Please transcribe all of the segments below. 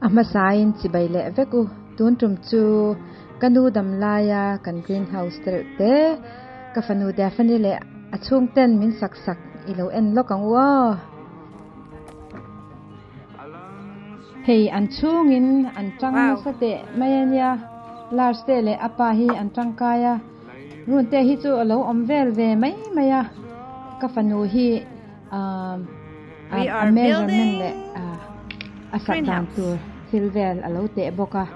A hmasain chibai leh vek u. Tun tum chu ka nu dam laia kan greenhouse te reuh te, ka fanu Daphne leh a chhungten min sak sak i lo en lawk ang u aw. Hei an chhungin an tang nasa teh mai a nia, Lars te leh a pa hi an tangkai a, Run te hi chu a lo awm vel ve mai mai a, ka fanu hi a measurement leh a sak dan tur thil vel a lo teh bawk a.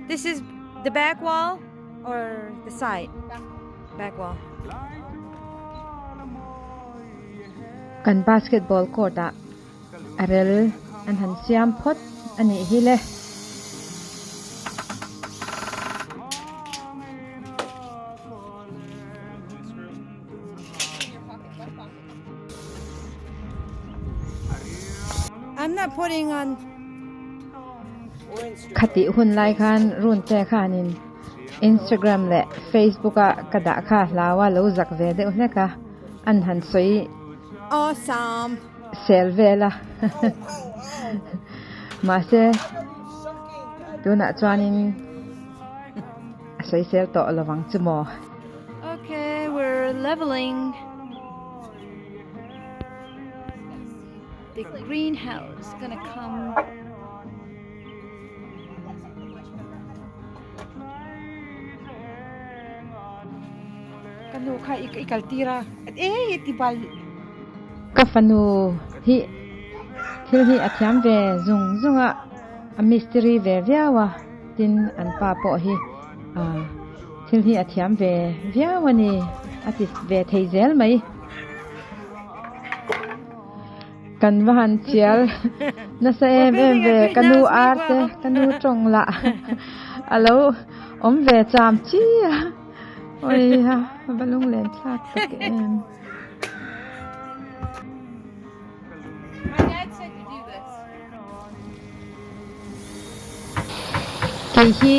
This is the back wall or the side? Back wall. Kan basketball court ah a rel an han siam phawt a nih hi le. I'm not putting on Khatih hun lai khan run te khanin Instagram leh Facebook ah ka dah kha hlau a lo zak ve deuh hlek a, an han sawi Awesome. sel vel a. Mahse tunah chuanin a sawi sel tawh lovang chu maw. Okay, we're leveling the greenhouse gonna come Ka nu kha i kal tir a, e ti bal. Ka fanu hi thil hi a thiam ve zung zung a, a mistiri ve viau a, tin an pa pawh hi thil hi a thiam ve viau a ni, a ti ve thei zel mai. Kan va han chial nasa em em ve, ka nu ar te, ka nu tawng lah a lo awm ve cham chi a, awiha va lunglen thlak tak em. Kei hi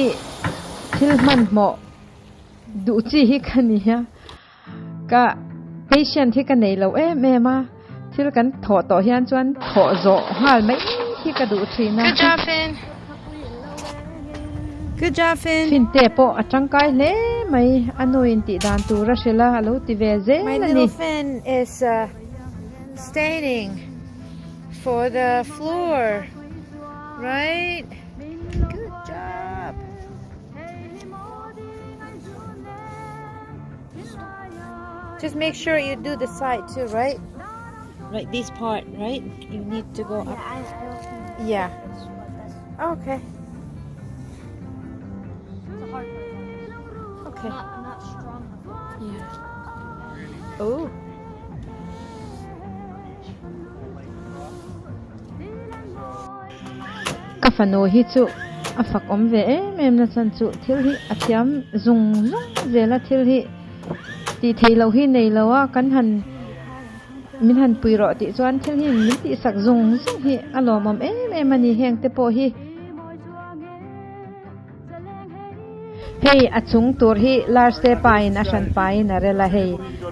thil hmanhmawh duh chi hi ka ni a. Ka patient hi ka nei lo em em a, thil kan thawh tawh hian chuan thawh zawh nghal mai hi ka duh thin a. Good job Finn. Good job Finn. Finn te pawh a tangkai hle mai, a nu in tih dan tur a hrilh a, a lo ti ve zel a ni. My little Finn is staining for the floor, right? Good job. Just make sure you do the side too, right? Right, this part, right? You need to go up. Yeah. Okay. Okay. I'm not strong. Yeah. Oh. Ka fanu hi chu a fak awm ve em em na chan chu thil hi a thiam zung zung zel a, thil hi tih theih loh hi nei lo a, kan han min han pui rawh tih chuan thil hi min tih sak zung zung hi a lawmawm em em a ni heng te pawh hi. Hei a chung tur hi large te pain a hran pain a rel a hei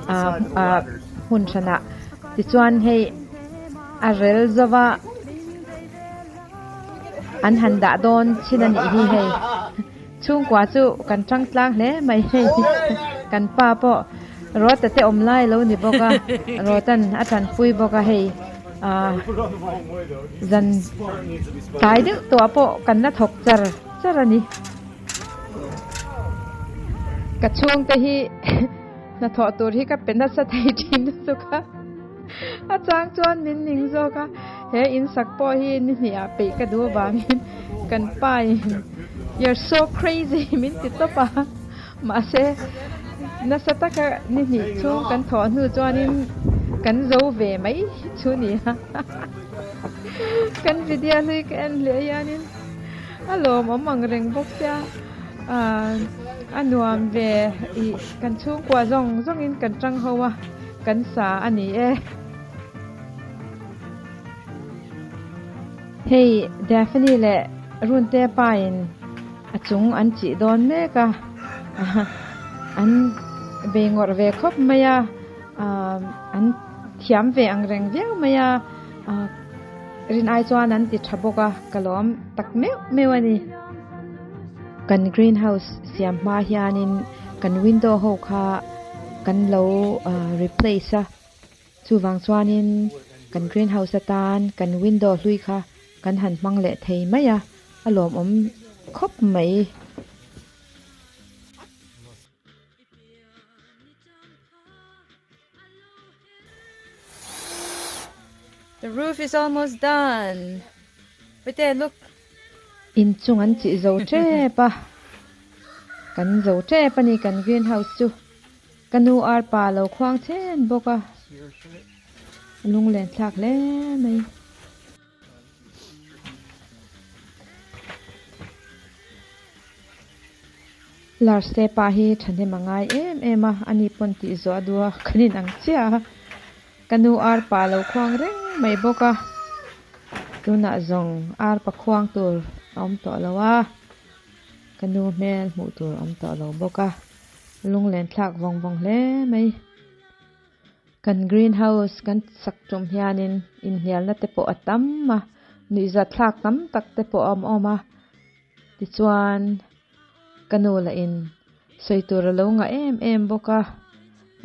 ah hmun hranah tichuan hei a rel zova an han dah dawn chin a nih hi hei chhungkua chu kan tang tlang hle mai hei kan pa pawh rawta te awm lai lo ni bawk a rawtan a tanpui bawk a hei ah zan tlai deuh tawh ah pawh kan la thawk char char a ni ka chhungte hi hnathawh tur hi ka pe nasa thei thin lutuk a. A chang chuan min ning zawk a, he in sak pawh hi ni hnih ah peih ka duh avangin kan pa in you're so crazy min ti tawp a, mahse nasa taka ni hnih chhung kan thawh hnu chuanin kan zo ve mai chu ni a, kan video hlui ka en hle hianin a lawmawm ang reng bawk sia, a nuam ve ih kan chhungkua zawng zawngin kan tang ho a. Kan sa a ni e. Hei Daphne leh Runte pa in a chung an chih dawn mek a, an bei ngawrh ve khawp mai a, an thiam ve ang reng viau mai a. Rin ai chuan an ti tha bawk a, ka lawm tak meuh meuh a ni. Kan greenhouse siam hma hianin kan window ho kha kan lo replace a, chuvang chuanin kan greenhouse atan kan window hlui kha kan han hmang leh thei mai a, a lawmawm khawp mai. The roof is almost done. Wait there, look. Inchung an chih zo tep a. Kan zo tep a ni kan greenhouse chu. Ka nu arpa lo khuang chhen bawk a. Lunglen thlak hle mai. Larse pa hi thahnem a ngai em em a, ani pawn tih zawh a duh a, kan in ang chiah a, ka nu arpa a lo khuang reng mai bawk a, tunah zawng arpa khuang tur a awm tawh lo a, ka nu hmel hmuh tur a awm tawh lo bawk a, lunglen thlak vawng vawng hle mai. Kan greenhouse kan sak tum hianin inhnialna te pawh a tam a, nuihzat thlak tam tak te pawh a awm awm a. Tichuan ka nu lah in sawi tur a lo ngah em em bawk a,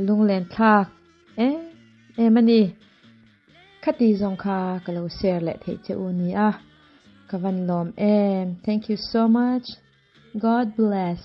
lunglen thlak em em a ni. Khati zawng kha ka lo share leh theih che u nia, ka van lawm em. Thank you so much. God bless.